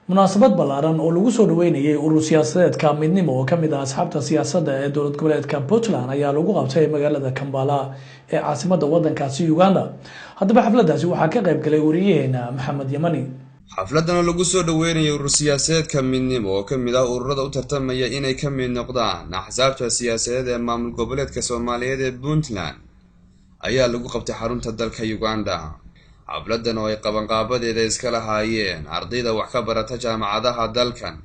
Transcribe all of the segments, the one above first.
Munaasabad ballaaran oo lagu soo dhaweynayay urur siyaasadeedka Midnimo oo kamid ah asxaabta siyaasadda ee dowlad goboleedka Puntland ayaa lagu qabtay magaalada Kampala ee caasimada wadankaasi Uganda. Haddaba xafladaasi waxaa ka qayb galay wariyaheena Maxamed Yamani. Xafladan oo lagu soo dhaweynayay urur siyaasadeedka Midnimo oo kamid ah ururada u tartamaya inay ka mid noqdaan axsaabta siyaasadeed ee maamul goboleedka Soomaaliyeed ee Puntland ayaa lagu qabtay xarunta dalka Uganda. Xafladan oo ay qabanqaabadeeda iska lahaayeen ardayda wax ka barata jaamacadaha dalkan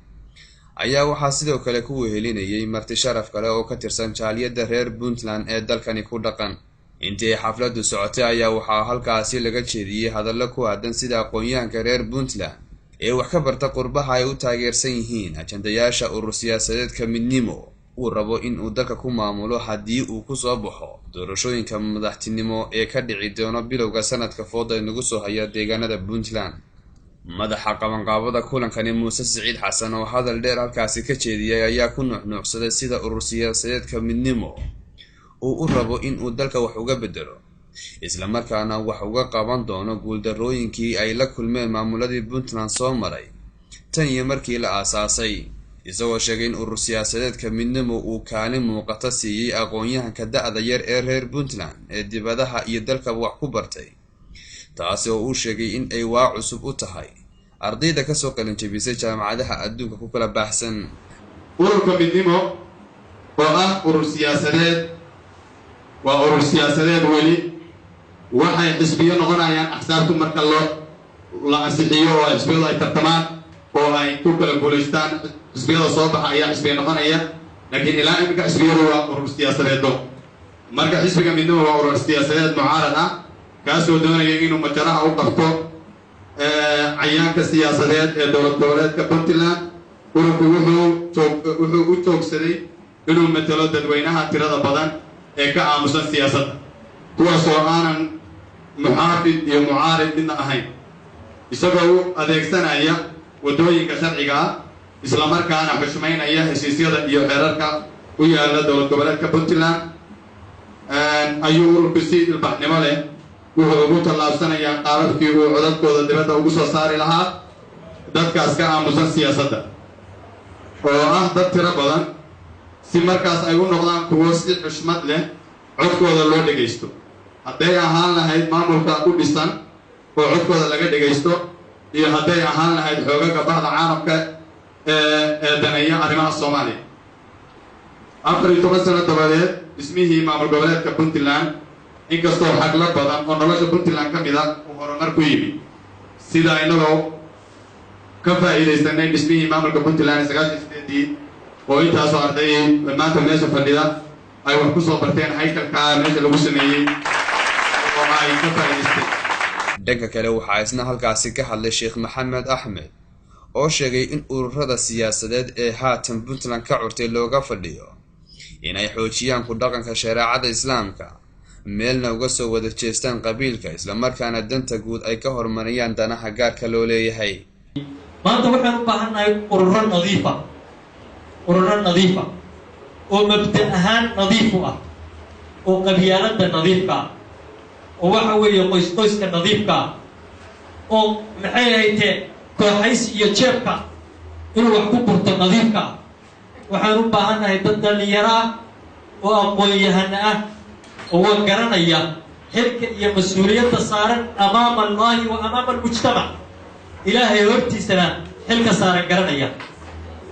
ayaa waxaa sidoo kale ku wehelinayay marti sharaf kale oo ka tirsan jaaliyadda reer Puntland ee dalkani ku dhaqan. Intii ay xafladdu socotay ayaa waxaa halkaasi laga jeediyey hadallo ku aadan sida aqoon-yahanka reer Puntland ee wax ka barta qurbaha ay u taageersan yihiin ajandayaasha urur siyaasadeedka Midnimo uu rabo in uu dalka ku maamulo haddii uu kusoo baxo doorashooyinka madaxtinimo ee ka dhici doono bilowga sanadka fooda inagu soo haya deegaanada Puntland. Madaxa qabanqaabada kulankani, Muuse Siciid Xasan, oo hadal dheer halkaasi ka jeediyay ayaa ku nuuxnuuxsaday sida urur siyaasadeedka Midnimo uu u rabo in uu dalka wax uga bedelo, islamarkaana wax uga qaban doono guuldarrooyinkii ay la kulmeen maamuladii Puntland soo maray tan iyo markii la aasaasay, isagoo sheegay in urur siyaasadeedka Midnimo uu kaalin muuqata siiyey aqoon-yahanka da-da yar ee reer Puntland ee dibadaha iyo dalkaba wax ku bartay, taasi oo uu sheegay in ay waa cusub u tahay ardayda kasoo qalinjabisay jaamacadaha adduunka ku kala baaxsan. Ururka Midnimo oo ah urur siyaasadeed waa urur siyaasadeed. Weli waxay xisbiyo noqonayaan axsaabtu marka loo la ansixiyo oo xisbiyadu ay tartamaan oo ay ku kala guulaystaan. Xisbiyada soo baxa ayaa xisbiya noqonaya, laakiin ilaa iminka xisbiyadu waa urur siyaasadeedo. Marka xisbiga Midnimo waa urur siyaasadeed mucaarad ah, kaasoo doonaya inuu majaraha u qabto cayaanka siyaasadeed ee dowlad goboleedka Puntland. Ururku wuxuu u joogsaday inuu matalo dadweynaha tirada badan ee ka aamusan siyaasadda, kuwaasoo aanan muxaafid iyo mucaarid midna ahayn, isagoo u adeegsanaya waddooyinka sharciga ah, islamarkaana xushmaynaya heshiisyada iyo xeerarka u yaalla dowlad goboleedka Puntland. Ayuu ururku si ilbaxnimo leh wuxuu ugu tallaabsanayaa qaababkii uu codadkooda dibadda ugu soo saari lahaa dadkaas ka aamusan siyaasadda oo ah dad tiro badan, si markaas ay u noqdaan kuwo si xushmad leh codkooda loo dhegaysto, hadday ahaan lahayd maamulka u dhisan oo codkooda laga dhegaysto iyo hadday ahaan lahayd xoogaga bahda caalamka ee daneeya arrimaha Soomaaliya. 14 sano dabadeed dhismihii maamul goboleedka Puntland, inkastoo xaglo badan oo nolosha Puntland ka mid a uu horumar ku yimid, sida inagoo ka faa'iidaysanay dhismihii maamulka Puntland 98-dii oo intaasoo arday maanta meesha fadhida ay wax ku soo barteen haykalkaa meesha lagu sameeyey oo ay ka faa'iidaysteen. Dhanka kale, waxaa isna halkaasi ka hadlay Sheekh Maxamed Axmed oo sheegay in ururada siyaasadeed ee haatan Puntland ka curtay looga fadhiyo inay xoojiyaan ku dhaqanka shareecada Islaamka, meelna uga soo wada jeestaan qabiilka, islamarkaana danta guud ay ka horumariyaan danaha gaarka loo leeyahay. Maanta waxaan u baahannahay ururo nadiifa, ururo nadiifa oo mabda ahaan nadiif u ah, oo qabyaaladda nadiifka ah, oo waxa weeye qoys qoyska nadiifka ah, oo maxay haytee kooxaysi iyo jeebka inuu wax ku burto nadiifka ah. Waxaan u baahannahay dad dhallinyaro ah oo aqoon-yahano ah oo wa garanaya xilka iyo mas-uuliyadda saaran amaama Allaahi wa amaama almujtamac, Ilaahay hortiisana xilka saaran garanaya,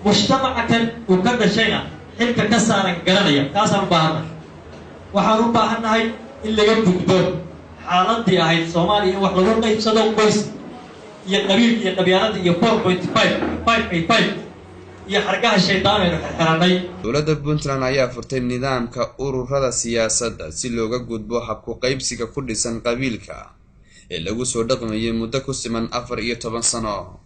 mujtamaca kan uu ka dhashayna xilka ka saaran garanaya. Kaasaan u baahannahay. Waxaan u baahannahay in laga gudbo xaaladii ahayd Soomaaliya in wax lagu qaybsado qoys iyo qabiilka iyo qabyaalada iyo 4.5, 5 by 5 iyo xargaha shaydaan aynu xirxirannay. Dowladda Puntland ayaa furtay nidaamka ururada siyaasadda si looga gudbo habku qaybsiga ku dhisan qabiilka ee lagu soo dhaqmayay muddo ku siman 14 sano,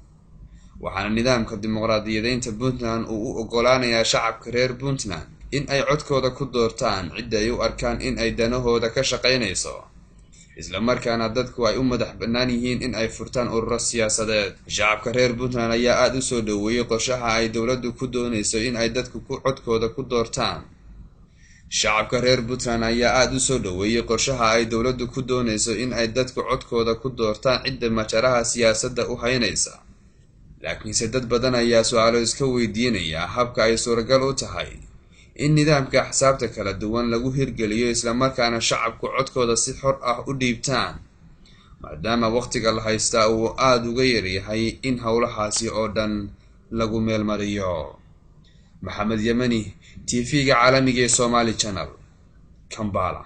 waxaana nidaamka dimuqraadiyadeynta Puntland uu u ogolaanayaa shacabka reer Puntland in ay codkooda ku doortaan cidda ay u arkaan in ay danahooda ka shaqaynayso, islamarkaana dadku ay u madax bannaan yihiin in ay furtaan ururo siyaasadeed. Shacabka reer Puntland ayaa aada u soo dhoweeyey qorshaha ay dowladdu ku doonayso in ay dadku ku codkooda ku doortaan. Shacabka reer Puntland ayaa aada u soo dhoweeyey qorshaha ay dowladdu ku doonayso in ay dadku codkooda ku doortaan cidda majaraha siyaasadda u haynaysa. Laakiinse dad badan ayaa su-aalo iska weydiinaya habka ay suuragal u tahay in nidaamka axsaabta kala duwan lagu hirgeliyo, islamarkaana shacabku codkooda si xor ah u dhiibtaan, maadaama waqtiga la haystaa uu aada uga yaryahay in howlahaasi oo dhan lagu meelmariyo. Maxamed Yemani, TV-ga caalamiga ee Somali Channel, Kambala.